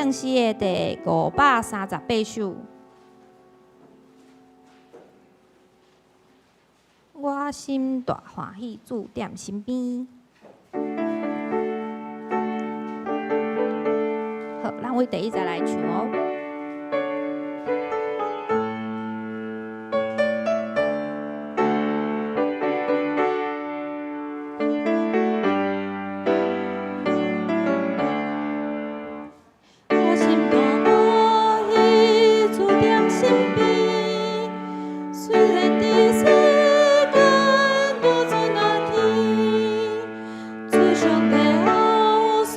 聖詩的第538首。我心大歡喜，主踮身邊。好，咱為第一節來唱哦。我心大歡喜，主踮身邊，雖然佇世間無陣仔天，主上帝後事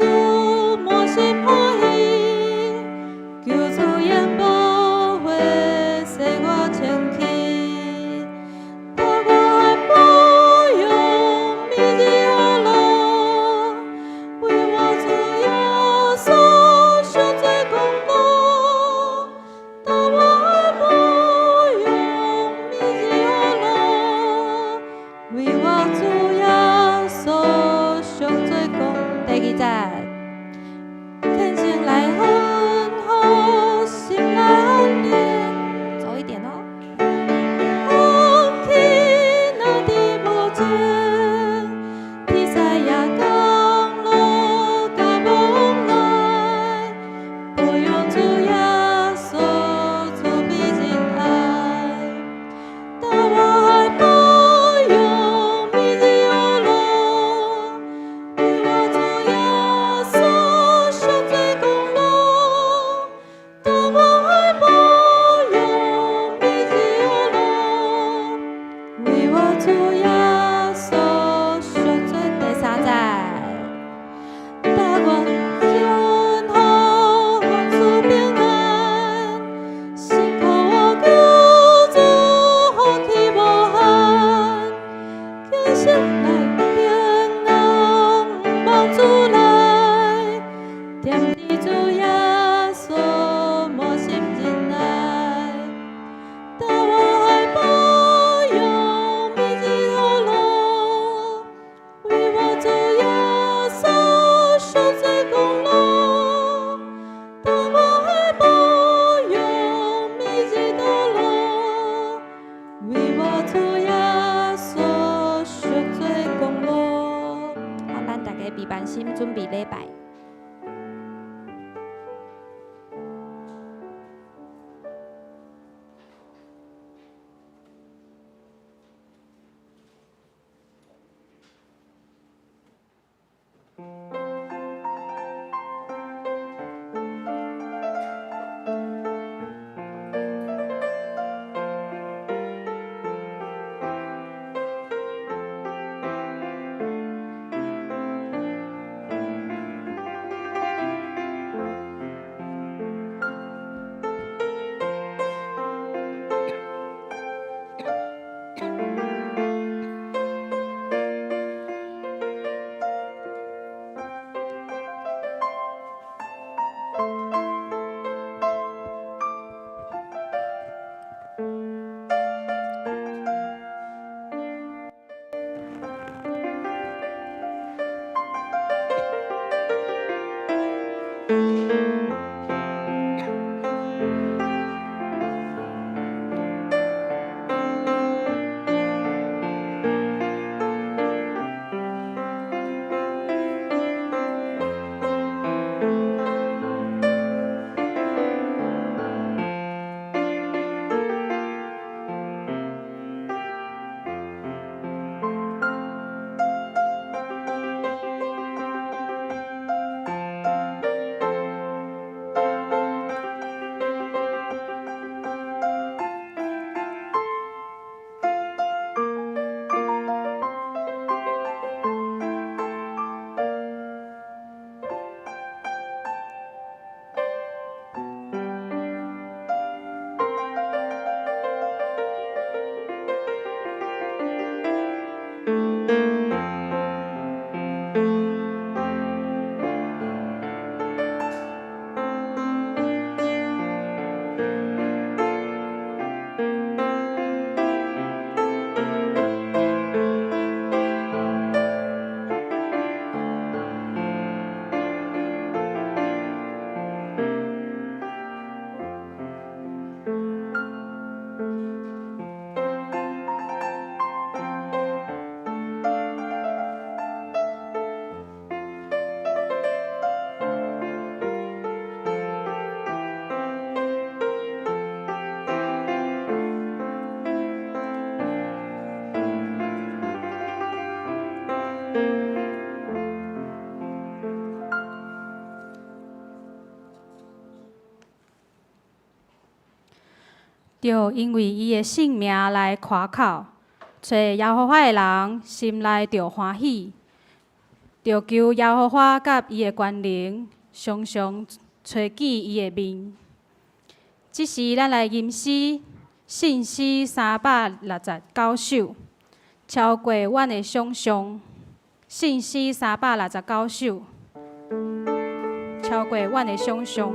滿心歡喜，求主用寶血洗我清氣，帶我愛保養每日好樂，為我主耶穌上做功勞，帶我愛保養每日好樂，為我主耶穌上做功。第二節，虔誠來吩咐，心內著因為伊的聖名來誇口，揣耶和華的人心內著歡喜，著求耶和華佮伊的權能，常常揣見伊的面。這時，咱來吟詩，聖詩369首，超過阮的想像。聖詩三百六十九首，超過阮的想像，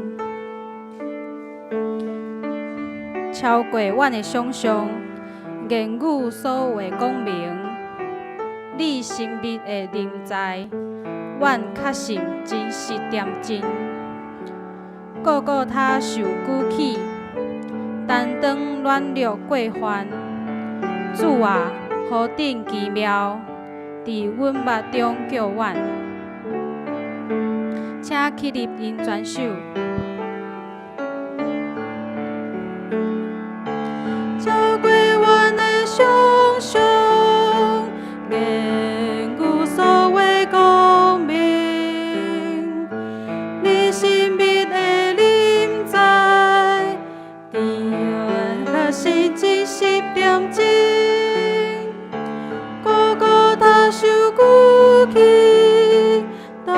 超過阮的想像。言語所會講明，你神秘的臨在，阮確信真實恬靜。各各他受舉起，擔當軟弱過犯。主啊，何等奇妙！佇阮目中叫阮，請起立𪜶全首。超過阮的想像，言語所會講明，你神秘的臨在，佇阮確信真實恬靜。各各他受舉起，擔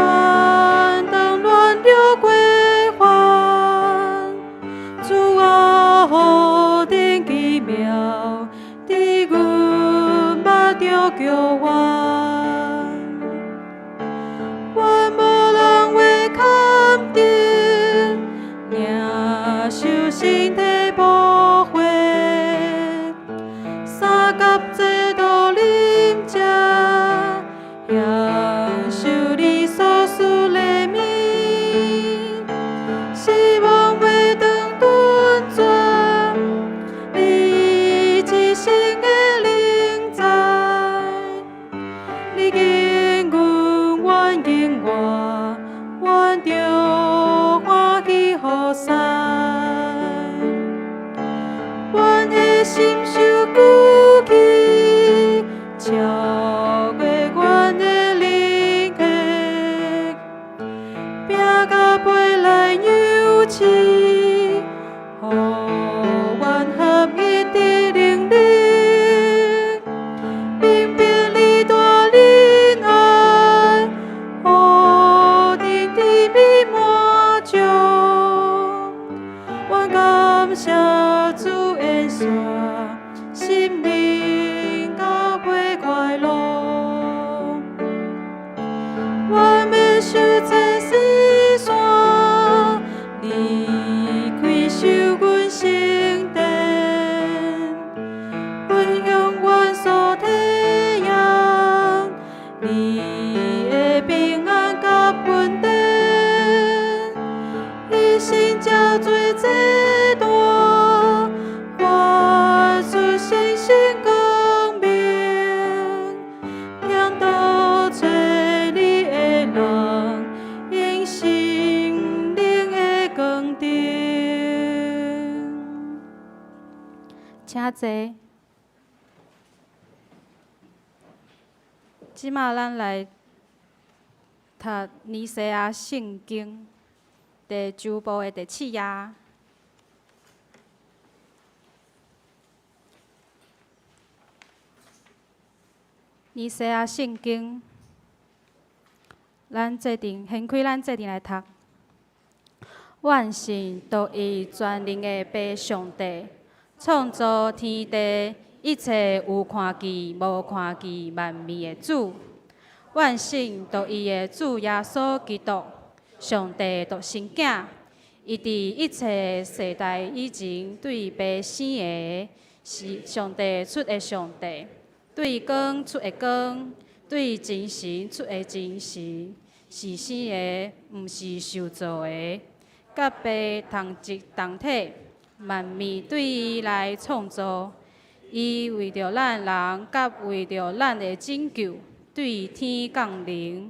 當軟弱過犯。主啊，何等奇妙！佇阮目中叫阮，阮無人話堪得，領受身體寶血，相佮坐到恁遮，享受你所賜的物，死亡袂當斷絕，你至聖的靈在，你應允阮永活，阮著歡喜予使。阮的心受舉起，超過阮的能力，餅佮杯來仰視，予阮合一的能力，明白你大仁愛，何等甜美滿足，阮感謝主恩賜，心靈到尾快樂。阮欲受這世山，離開受阮聖殿，分享阮所體驗，你的平安佮穩定，一生這做這大，發出星星光明，聽到揣你的人，用心靈的光燈。請坐。這馬咱來讀尼西亞聖經第九部的第七頁。尼西亞聖經，咱做陣掀開，咱做陣來讀。阮信獨一全能的父上帝，創造天地一切有看見無看見萬物的主。阮信獨一的主耶穌基督，上帝獨生囝。伊佇一切世代以前對父生的，是上帝出的上帝，對光出的光，對真神出的真神，是生的，毋是受造的，佮父同質同體，萬物對伊來創造。伊為著咱人，佮為著咱的拯救，對天降臨，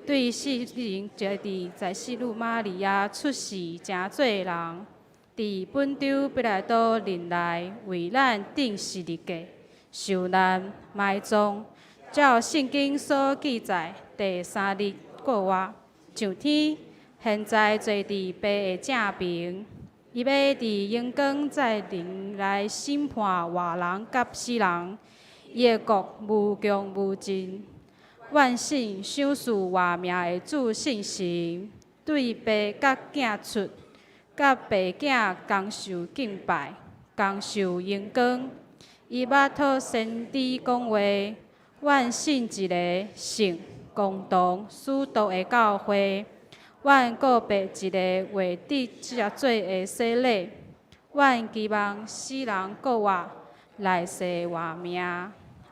對聖靈坐佇在聖女瑪利亞出世，成做人，佇本丟彼拉多任內為咱釘十字架，受難、埋葬，照聖經所記載，第三日復活，上天，現在坐佇父的正爿。伊欲佇榮光載臨來審判活人佮死人，伊的國無窮無盡。阮信賞賜活命的主聖神，對爸佮囝出，佮爸囝共受敬拜，共受榮光。伊捌透先知講話，阮信一个聖共同使徒的教會，阮告白一个獲得赦罪的洗禮，阮期望死人復活，來世活命。